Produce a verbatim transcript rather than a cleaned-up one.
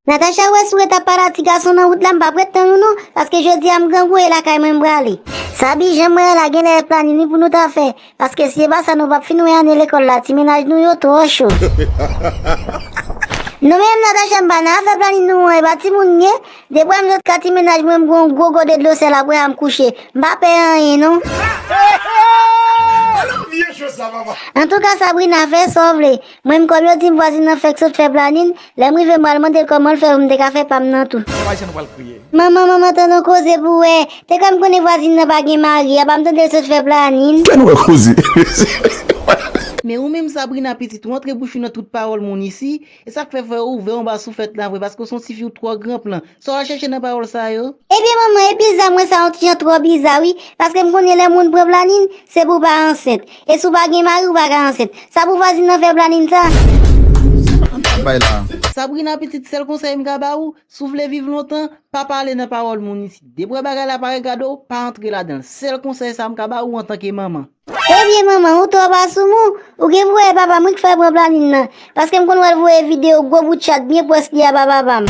Natacha, wè si w ret ap pale a ti gason nan wout la, m p ap ret tann ou non, paske jodi a m grangou e lakay mwen m prale. Sa bijan mwen la genlè e planin wi pou nou ta fè, paske si se pa sa nou p ap fin wè ane lekòl la, ti mennaj nou yo twò cho. Non men Natacha, m pa nan afè planin nou an, e pa timoun m ye. Depi m sot ka ti mennaj mwen, m gon gwo gode dlo sèl apre a m kouche. M pa pè anyen non. Antouka Sabrina, fè sa w vle. Mwen menm kòm yo di m vwazin nan fèk sot fè planin, lè m rive m pral mande l kòman l fè pou m te ka fè pa m nan tou. Manman, manman, tande yon koze pou wè. Te kwè m konnen vwazin nan pa gen mari, apa m tande l sot fè planin. Tande yon koze. Men ou menm Sabrina pitit, ou antre bouch ou nan tout pawòl moun isi, e sa k fè fè ou ouvè anba souflèt la vre, paske w se yon tifi ou twò gran plan. Sa w al chèche nan pawòl sa yo? Ebyen manman, e biza mwen sa yon ti jan twò biza wi, paske m konnen lè moun pran planin, se pou w pa ansent. E si w pa gen mari, ou pa ka ansent. Sa pou vwazin nan fè planin sa? Bay la. Sabrina pitit, sèl konsèy m ka ba ou, si w vle viv lontan, pa pale nan pawòl moun isi. Depi w wè bagay la pa regade w, pa antre ladan l. Sèl konsèy sa m ka ba ou antanke manman. Ebyen manman, ou twò pa sou mou. Ou gen pou wè e papa m wi k fè pran planin nan, paske m konn wè l voye videyo gwo bout chat byen pwès li a ba papa m.